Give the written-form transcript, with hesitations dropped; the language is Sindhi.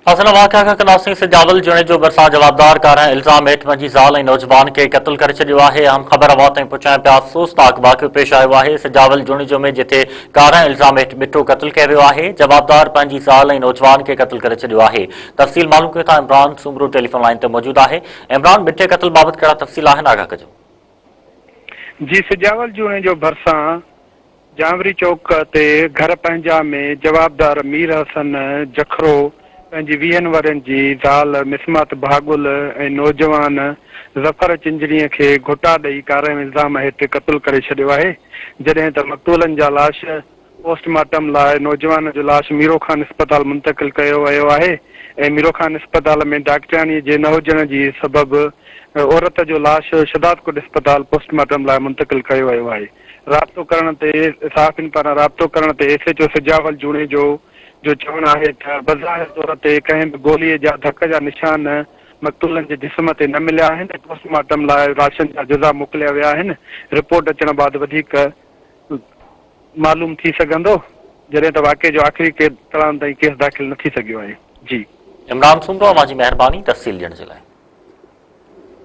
فاصلا واقعا کان ڪنداسين سجاول جوڻيجو ڀرسان جوابدار ڪارنهن الزام هيٺ پنهنجي زال ۽ نوجوان کي قتل ڪري ڇڏيو آهي اهم خبر اوهان تائين پهچايان پيا افسوسناڪ واقعو پيش آيو آهي سجاول جوڻيجو ۾ جتي ڪارنهن الزام هيٺ ٻٽو قتل ڪيو ويو آهي جوابدار پنهنجي زال ۽ نوجوان کي قتل ڪري ڇڏيو آهي تفصيل معلوم ڪيون ٿا عمران سومرو ٽيليفون لائين تي موجود آهي عمران ٻٽي قتل بابت ڪهڙا تفصيل آهن آگاهه ڪجو. جي سجاول جوڻيجو ڀرسان جانوري چوڪ تي گهر پنهنجا ۾ جوابدار مير حسن جکرو پنهنجي ويهن ورهين جي زال مسمات ڀاڳل ۽ نوجوان ظفر چنجڻي کي گهٽا ڏئي ڪارنهن الزام هيٺ قتل ڪري ڇڏيو آهي جڏهن ته مقتولن جا لاش پوسٽ مارٽم لاء نوجوان جو لاش ميرو خان اسپتال منتقل ڪيو ويو آهي ۽ ميرو خان اسپتال ۾ ڊاڪٽرياڻي جي نه هجڻ جي سبب عورت جو لاش شھدادڪوٽ اسپتال پوسٽ مارٽم لاء منتقل ڪيو ويو آهي رابطو ڪرڻ تي صحافين پاران رابطو ڪرڻ تي S H O Sujawal Junejo جو چوڻ آهي ته بظاهر طور تي ڪنهن به گولي جا ڌڪ جا نشان مقتولن جي جسم تي نه مليا آهن ۽ پوسٽ مارٽم لاء لاشن جا جزا موڪليا ويا آهن رپورٽ اچڻ بعد وڌيڪ معلوم ٿي سگهندو جڏهن ته واقعي جو آخري ڪيس تائين ڪيس داخل نه ٿي سگهيو آهي جي. عمران سومرو اوهان جي مهرباني تفصيل ڏيڻ جي لاء.